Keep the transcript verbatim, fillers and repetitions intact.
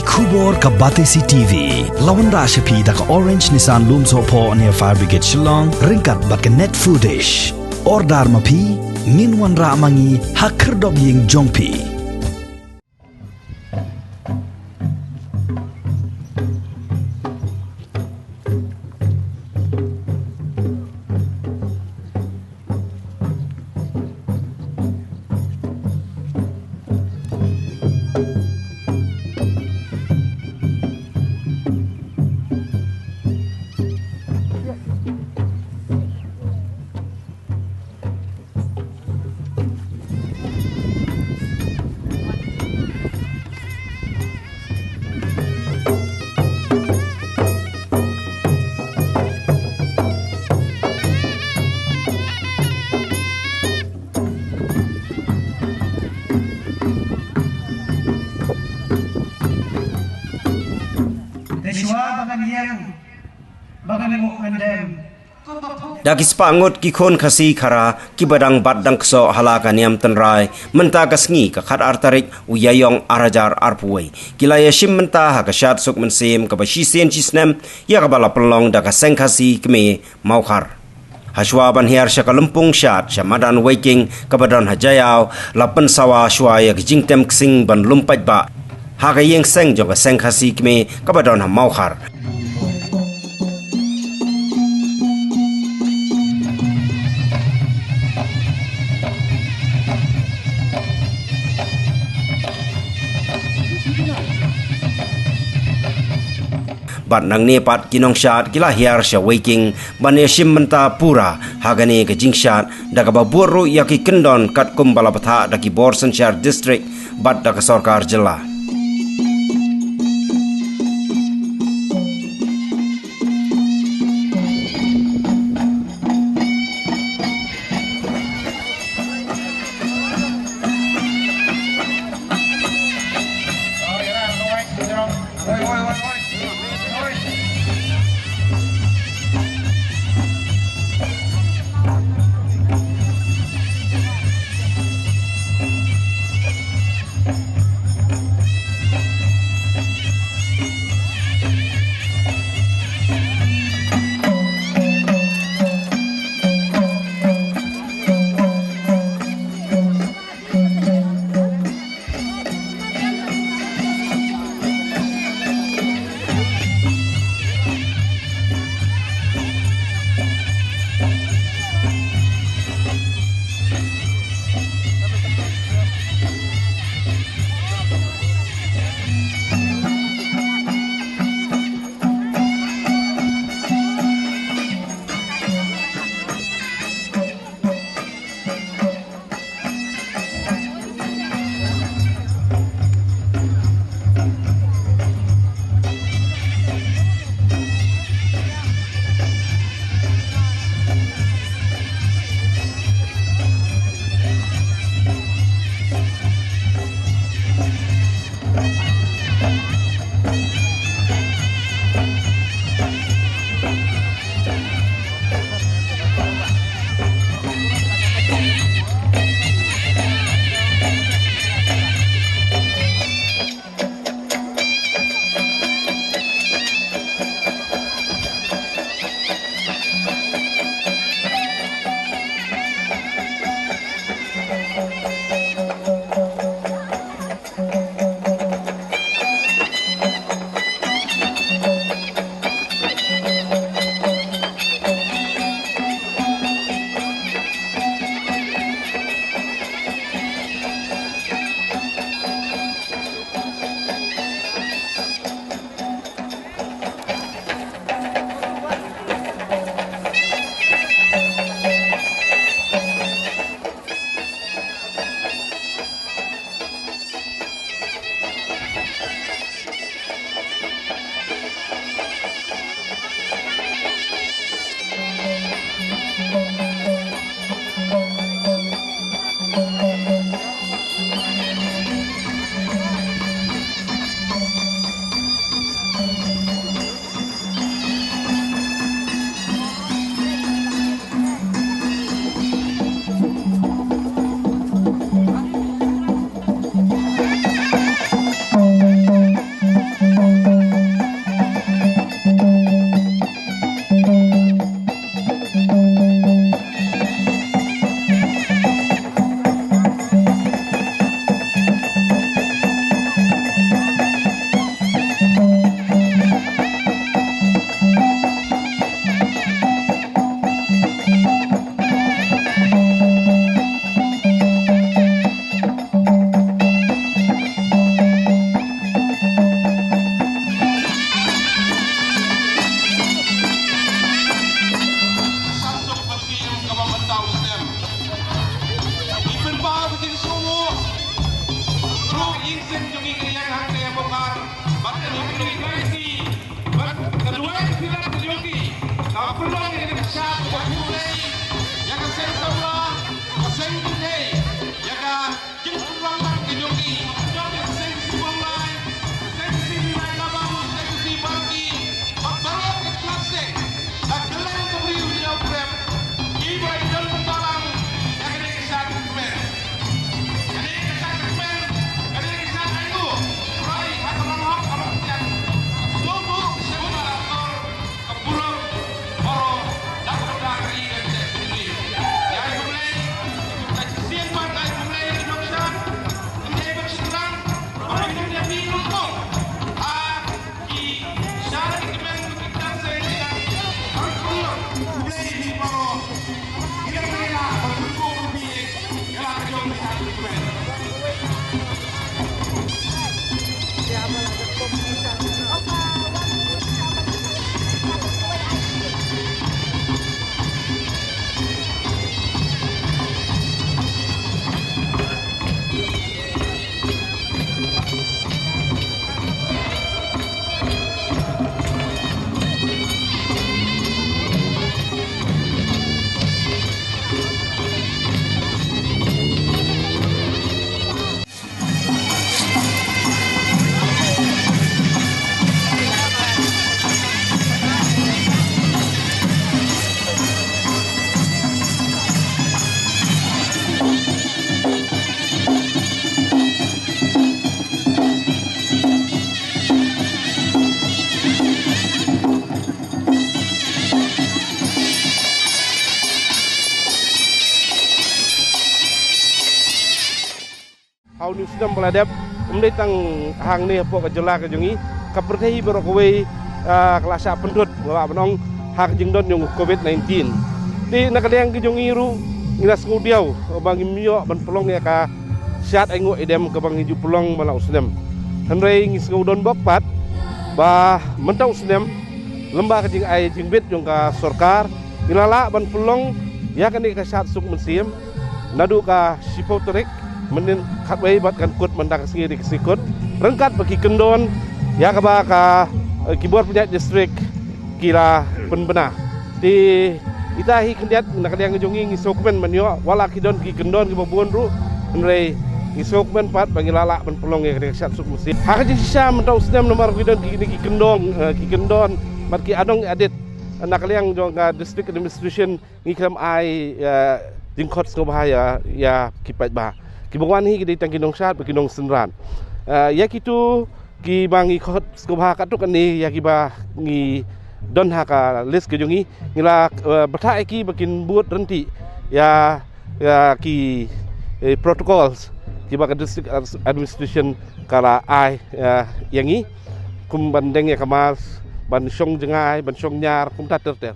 Khubor ka Batesi T V la wanrah sha phi da ka Orange Nissan Lumsohphoh near Fire Brigade Shillong, ryngkat bad ka Net Foodish. Order ma phi, ngin wanrah ma ngi ha khyrdop ïing jong phi. Te shuwa ba ngan ïeng, ba ngan ïeng, ngan dem. Da ki spah ngut ki khun Khasi Khara kiba dang bat dang ksoh ha la ka niam tynrai mynta ka sngi ka khatar tarik u Ïaïong arhajar arphew wei ki la ïashim mynta ha ka shad suk mynsiem kaba shisien shisnem ïa kaba la pynlong da ka Seng Khasi Kmie Mawkhar. Hashwa ban hiar sha ka lympung shad sha madan Weiking kaba don ha Jaïaw, la pynsawa shwa ïa ka jingtem ksing ban lum paidbah ha ka ïing seng jong ka Seng Khasi Kmie kaba don ha Mawkhar. Bad nangne pat ki nongshad ki la hiar sha Weiking ban ïashim bynta pura ha kane ka jingshad, da kaba bud ruh ïa ki kyndon katkum ba la bthah da ki bor synshar district bad da ka sorkar jylla. Une u snem ba la dep, ym dei tang hangne hapoh ka jylla ka jong ngi, ka pyrthei baroh kawei, ah, ka la shah pynthut, nga lah ban ong, ha ka jingdon jong u covid nineteen. Te na ka liang ka jong ngi ruh, ngi la sngewdiaw ba ngim ïoh ban pynlong ïa ka shad ainguh aidem kaba ngi ju pynlong man la u snem. Hynrei ngi sngewdon bok pat ba mynta u snem, lyngba ka jingai jingbit jong ka sorkar, ngi la lah ban pynlong ïa kane ka shad suk mynsiem naduh ka shiphew tarik mynhynnin khatwei bad kan kut mynta ka sngi, dei ka sngi kut, ryngkat bad ki kyndon ïa kaba ka, eh, ki bor pynïaid district ki la pynbna. Te ita hi khyndiat na ka liang jong ngi, ngi sngewkmen ban ïoh, wat la ki don ki kyndon kiba bun ruh, hynrei ngi sngewkmen pat ba ngi la lah ban pynlong ïa kane ka shad suk mynsiem. Ha ka jingshisha mynta u snem namar ki don kine ki kyndon, eh, ki kyndon bad ki adong adit na ka liang jong ka district administration, ngi khlem ai, eh, jingkhot sngewbha ïa, ïa ki paidbah. Kiba wan hi ki dei tang ki nongshad bad ki nongsynran. Eh, ïa kito kiba ngi khot sngewbha katto katne, ïa kiba ngi don ha ka list ka jong ngi, ngi la, eh, batai ïa ki ba kin bud ryntih ïa, ïa ki, eh, protocols kiba ka district administration ka la ai, eh, ïa ngi, kum ban deng ïa ka mask, ban shong jngai, ban shong ñiar, kumta ter ter.